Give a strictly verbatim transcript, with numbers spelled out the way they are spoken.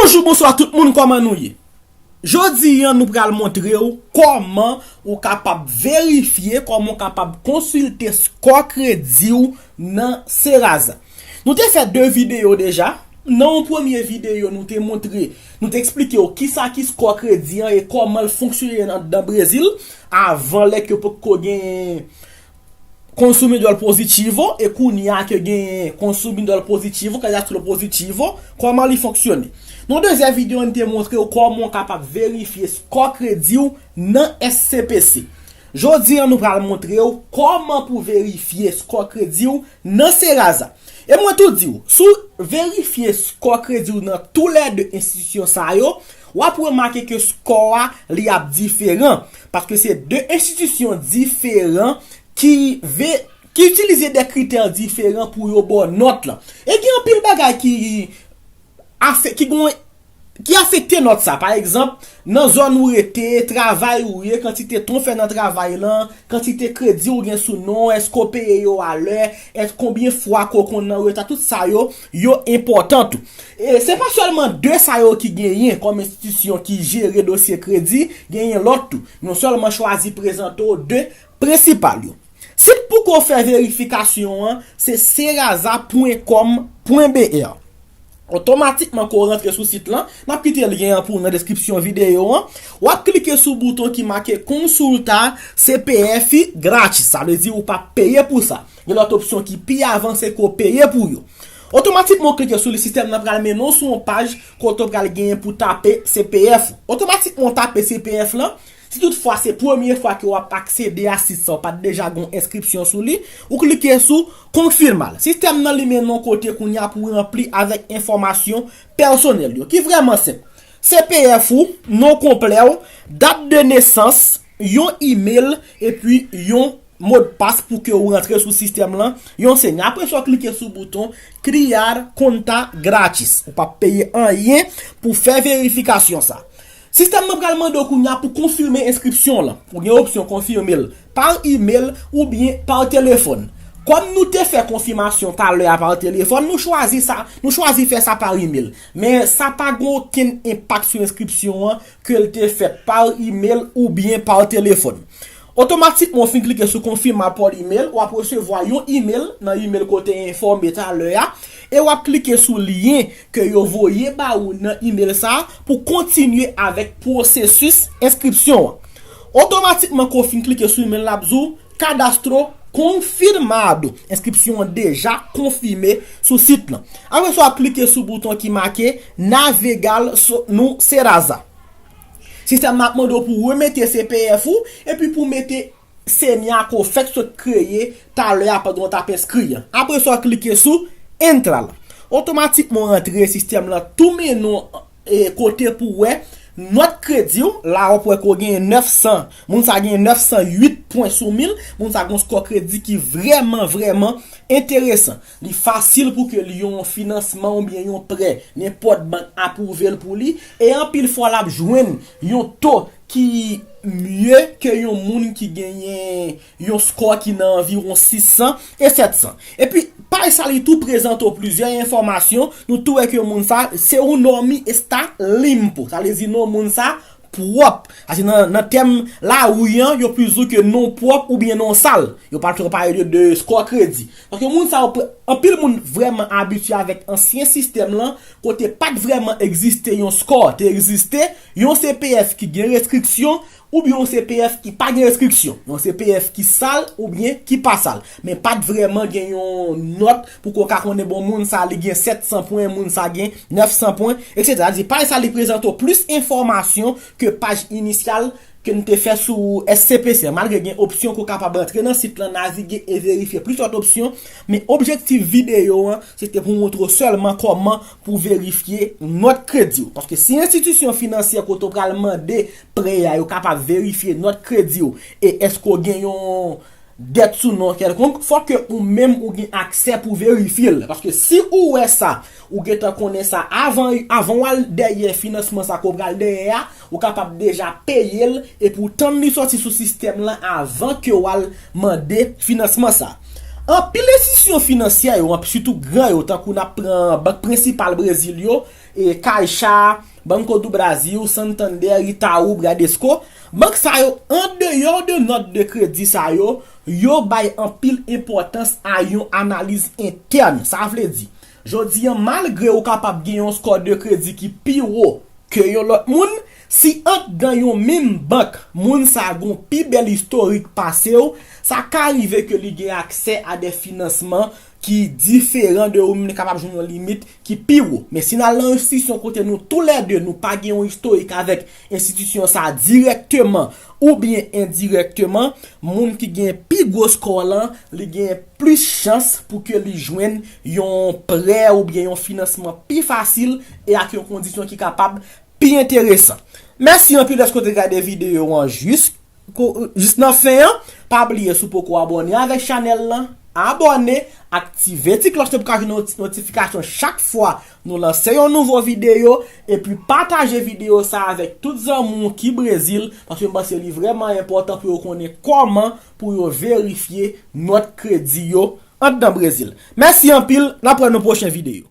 Bonjou, bonswa tout moun, kòman nou ye? Jodi a, nou pral montre w kòman ou kapab verifye, kòman ou kapab konsilte skò kredi w nan Serasa. Nou te fè de videyo deja. Nan yon premye videyo, nou te montre, nou te eksplike w kisa ki skò kredi an e kòman l fonksyone anndan Brezil, avan lè ke potko gen Consumidor Positivo, e kounye a ke gen Consumidor Positivo, Cadastro Positivo, kòman li fonksyone. Nan dezyèm videyo, nou te montre w kòman w kapab verifye skò kredi w nan S C P C. Jodi a, nou pral montre w kòman pou verifye skò kredi w nan Serasa. E mwen tou di w, si w verifye skò kredi w nan toulède enstitisyon sa yo, w ap remake ke skò a, li ap diferan, paske se de enstitisyon diferan ki ve, ki itilize de kritè diferan pou yo ba w nòt lan. E gen anpil bagay ki afe, ki gon, ki afekte nòt sa. Pa egzanp, nan zòn ou rete, travay ou ye, kantite tan w fè nan travay lan, kantite kredi ou gen sou non, èske w peye yo alè, èske konbyen fwa ke w konn nan reta, tout sa yo, yo enpòtan tou. E se pa sèlman de sa yo ki genyen kòm enstitisyon ki jere dosye kredi, genyen lòt tou. Nou sèlman chwazi prezante w de prensipal yo. Sit pou ko fè verifikasyon an, se serasa pwen kòm pwen B R. Otomatikman, ko rantre sou sit lan, n ap kite lyen an pou w nan deskripsyon videyo an. W ap klike sou bouton ki make Consulta C P F gratis. Sa vle di ou p ap peye pou sa. Gen lòt opsyon ki pi avanse ke w peye pou yo. Otomatikman, w klike sou li, sistèm nan pral mennen w sou yon paj kote w pral genyen pou tape C P F. Otomatikman, w tape C P F lan. Si toutfwa se premye fwa ke w ap aksede a sit sa, w pa t deja gen yon enskripsyon sou li, ou klike sou Confirmar. Sistèm nan li mennen w kote kounye a pou ranpli avèk enfòmasyon pèsonèl yo, ki vrèman senp. C P F ou, non konplè w, dat de nesans, yon imel, epi yon modpas pou ke w rantre sou sistèm lan, yon seni. Apre sa, w klike sou bouton Criar Conta Gratis. Ou p ap peye anyen pou fè verifikasyon sa. Sistèm nan pral mande w kounye a pou konfime enskripsyon w lan. Ou gen opsyon konfime l pa imel oubyen pa telefòn. Kòm nou te fè konfimasyon talè a pa telefòn, nou chwazi sa, nou chwazi fè sa pa imel. Men sa pa gen okenn enpak sou enskripsyon an ke l te fèt pa imel oubyen pa telefòn. Otomatikman, w fin klike sou Confirmar por email, w ap resevwa yon imel nan imel ke w te enfòme talè a, e w ap klike sou lyen ke yo voye ba ou nan imel sa a pou kontinye avèk pwosesis enskripsyon an. Otomatikman, ke w fin klike sou imel la, l ap di w Cadastro confirmado. Enskripsyon an deja konfime sou sit lan. Apre sa, w ap klike sou bouton ki make Navegar so-, no Serasa. Sistèm nan ap mande w pou remete C P F ou, epi pou mete seni a ke w fèk sot kreye talè a pandan w t ap enskri an. Apre sa, w klike sou Entrar. Otomatikman, w rantre, sistèm lan tou mennen w, e, kote pou w wè nòt kredi w. La, w ap wè ke w gen nèf san. Moun sa gen nèf san uit pwen sou mil. Moun sa gen yon skò kredi ki vrèman, vrèman enteresan. Li fasil pou ke li yon finansman oubyen yon prè, nenpòt bank apwouve l pou li. E anpil fwa, l ap jwenn yon to ki mye ke yon moun ki genyen yon skò ki nan anviwon sis san e sèt san. Epi, paj sa li tou prezante w plizyè enfòmasyon. Nou tou wè ke moun sa, seu nome está limpo. Sa vle di non moun sa pwòp. Paske nan, nan tèm lari an, yo plis di w ke non pwòp oubyen non sal. Yo pa twò pale de, de skò kredi. Paske moun sa yo, anpil moun vrèman abitye avèk ansyen sistèm lan, kote pa t vrèman egziste yon skò, te egziste yon C P F ki gen restriksyon, oubyen yon C P F ki pa gen restriksyon, yon C P F ki sal oubyen ki pa sal. Men pa t vrèman gen yon nòt pou ke w ka konnen, bon, moun sa li gen sèt san pwen, moun sa gen nèf san pwen, etsetera. Di paj sa li prezante w plis enfòmasyon ke paj inisyal ke n te fè sou S C P C. Malgre gen opsyon ke w kapab rantre nan sit lan, navige e verifye plis lòt opsyon, men objektif videyo an, se te pou montre w sèlman kòman pou verifye nòt kredi w. Paske si enstitisyon finansyè kote w pral mande prè a, yo kapab verifye nòt kredi w e èske w gen yon dèt sou non kèlkonk, fòk ke ou menm ou gen aksè pou verifye l. Paske si ou wè sa, ou gentan konnen sa avan, avan w al dèyè finansman sa ke w pral dèyè a, ou kapab deja peye l epi w tann li sòti sou sistèm lan avan ke w al mande finansman sa. Anpil enstitisyon finansyè yo, anp-, sitou gran yo, tankou n ap pran bank prensipal Brezil yo, e Caixa, Banco do Brasil, Santander, Itaú, Bradesco. Bank sa yo, andeyò de nòt de kredi sa yo, yo bay anpil enpòtans a yon analiz entèn. Sa vle di, jodi an, malgre ou kapab gen yon skò de kredi ki pi wo ke yon lòt moun, si anndan yon menm bank, moun sa gon pi bèl istorik pase w, sa ka rive ke li gen aksè a de finansman ki diferan de ou menm, li kapab jwenn yon limit ki pi wo. Men si n al nan yon enstitisyon kote nou toulède nou pa gen yon istorik avèk enstitisyon sa dirèkteman oubyen endirèkteman, moun ki gen pi gwo skò lan, li gen plis chans pou ke li jwenn yon prè oubyen yon finansman pi fasil e ak yon kondisyon ki kapab pi enteresan. Mèsi anpil dèske w te gade videyo an jis jis nan fen an. Pa bliye, si w poko abòne avèk chanèl lan, abòne, aktive ti klòch lan pou ka jwenn noti- notifikasyon chak fwa nou lanse yon nouvo videyo, epi pataje videyo sa avèk tout zanmi w ki Brezil, paske m panse li vrèman enpòtan pou yo konnen kòman pou yo verifye nòt kredi yo anndan Brezil. Mèsi anpil, n ap wè nan pwochen videyo.